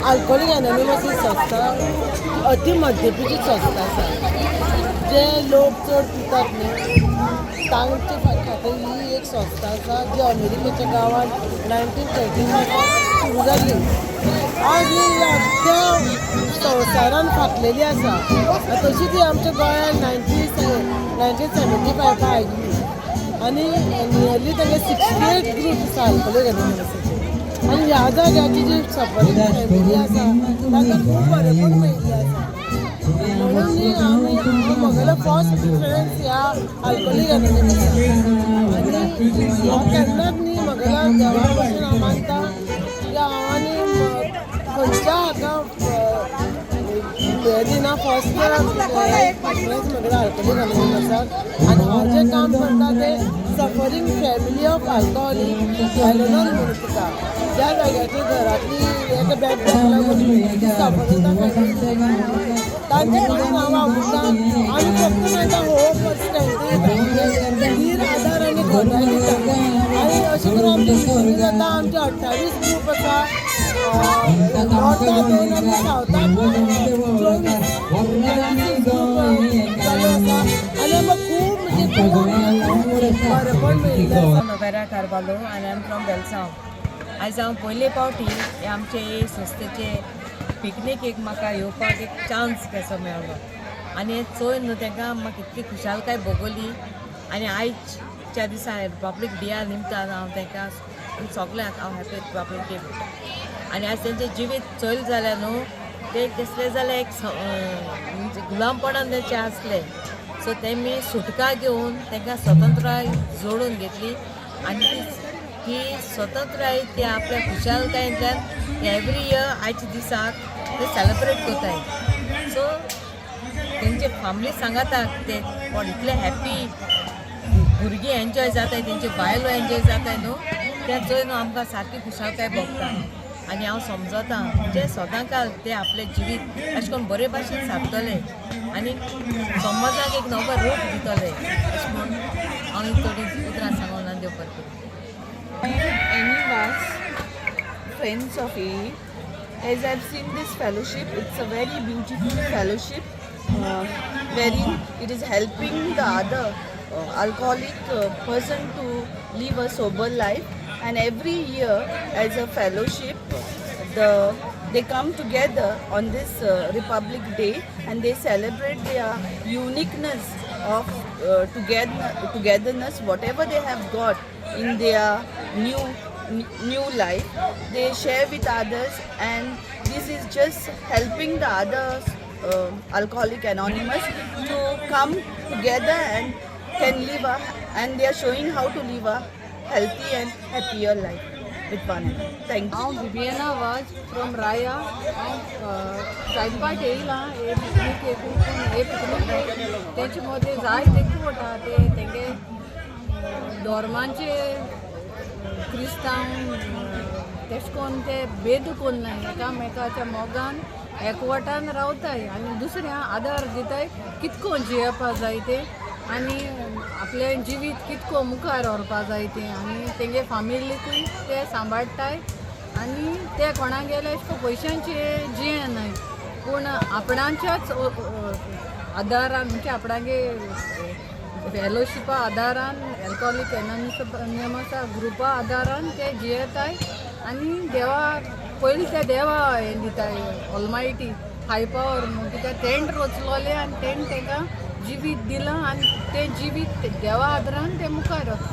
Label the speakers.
Speaker 1: अल्कोहोलीक anonymous ही संस्था अति मद्यपीची संस्था आसा. जे लोक चड पितात न्हू, तांचे खातीर ही एक संस्था आसा, जी अमेरिकेच्या गांवांत 1913 सुरू जाल्ली. आज ही अख्ख्या संवसारान फांकलेली आसा. तशी ती आमच्या गोंयांत 1975 आयिल्ली आनी नियरली तांगे 68 ग्रूप आसा अल्कोहोलीक एनोनिमसाचे. आनी ह्या जाग्याची जी सफरींग फॅमिली आसा, तांकां खूब बरेपण मेळिल्लें आसा. म्हणून न्ही आमी, हांव म्हगेलो फर्स्ट प्रिफरन्स ह्या अल्कोहोलीक एनोनिमस. आनी हांव केन्नाच न्ही म्हगेल्या देवा पासून हांव मानता की हांव आनी खंयच्या हाका हें दिना. फर्स्ट प्रिफरन्स म्हगेल्या अल्कोहोलीक एनोनिमसाक. आनी हांव जें काम करता तें सफरींग फॅमिली ऑफ अल्कोहोलीक एलोनॉन म्हणून तिका, ज्या जाग्याचेर घरांतली एका बॅड लागून सफर जाता फॅमिली, तांचे कडेन हांव वावुरता. आमी फक्त तांकां होप, स्ट्रेंथ दिता, धीर, आदार आनी घटाय दिता. आनी अशें करून आमचें सुरू जाता. आमचे 28 ग्रूप आसा, नॉर्थाक 2 आनी सावथाक 24, 26 ग्रूप चालू आसा. आनी आमकां खूब म्हणजे खूब खूब बरेपण मेळिल्लें आसा.
Speaker 2: नोवेरा कार्बालो आनी I am from Velsao. आयज हांव पयले पावटी हे आमचे हे संस्थेचे पिकनीक म्हाका येवपाक एक चान्स कसो मेळ्ळो आनी हें चोवन न्हू तांकां म्हाका इतली खुशालकाय भोगली. आनी आयच्या दिसा रिपब्लीक डेया निमतान हांव तांकां सगल्यांक हांव हॅपी रिपब्लीक डे म्हणटा. आनी आयज तेंचें जिवीत चोयलें जाल्यार न्हू, ते कसले जाल्यार एक म्हणजे गुलामपणान तेंचे आसले. सो तेमी सुटका घेवन तांकां स्वतंत्राय जोडून घेतली आनी ती ती स्वतंत्राय ते आपल्या खुशालकायेंतल्यान एवरी इयर आयच्या दिसाक ते सेलेब्रेट करताय. सो तेंचे फॅमिली सांगाताक ते कोण इतले हॅप्पी, भुरगीं एन्जॉय जाताय, तेंच्यो बायलो एन्जॉय जाताय न्हू, तें चोय न्हू आमकां सारकी खुशालकाय भोगता. आनी हांव समजता म्हणजे सदांकाल ते आपलें जिवीत अशें करून बरे भाशेन सारतले आनी समाजाक एक नवो रूप दितले अशें म्हूण हांव ही थोडीं उतरां सांगून आनी देव बरें करूं.
Speaker 3: Annie Vaz, Friends of AA. As I've seen this fellowship, it's a very beautiful fellowship wherein it is helping the other alcoholic person to live a sober life. And every year, as a fellowship, they come together on this Republic Day and they celebrate their uniqueness of togetherness, whatever they have got in their new life, they share with others, and this is just helping the others Alcoholic Anonymous to come together and can live a and they are showing how to live a healthy and happier life with one another. Thank you.
Speaker 4: हांव बिबियना वाज from राया. हांव जायते पावट येयलां हे picnic. पूण हे picnic तेंचे मदें जायते एकवट आहा. ते तेंगे धर्मांचे, क्रिस्तांव तेश कोन्न ते भेद कोन्नाय, एकामेकाच्या मोगान एकवटान रावताय आनी दुसऱ्या आदार दिताय, कितको जियेवपा जाय ते आनी आपलें जिवीत कितको मुखार व्हरपा जाय तें. आनी तेंगे फामिलीकूय ते सांबाळटाय आनी ते कोणागेले अशें करून पयशांचे जियेनाय, पूण आपणाच्याच आदारान, म्हणजे आपणागे फेलोशिपा आदारान, एल्कोहोलीक एनोनिमसा ग्रुपा आदारान ते जियेताय. आनी देवा पयलीं ते देवा हें दिताय, ऑलमायटी हाय पावर म्हूण, कित्याक तेण रचलोलें आनी तेण तेका जिवीत दिलां आनी तें जिवीत देवा आदारान ते मुखार वचताय.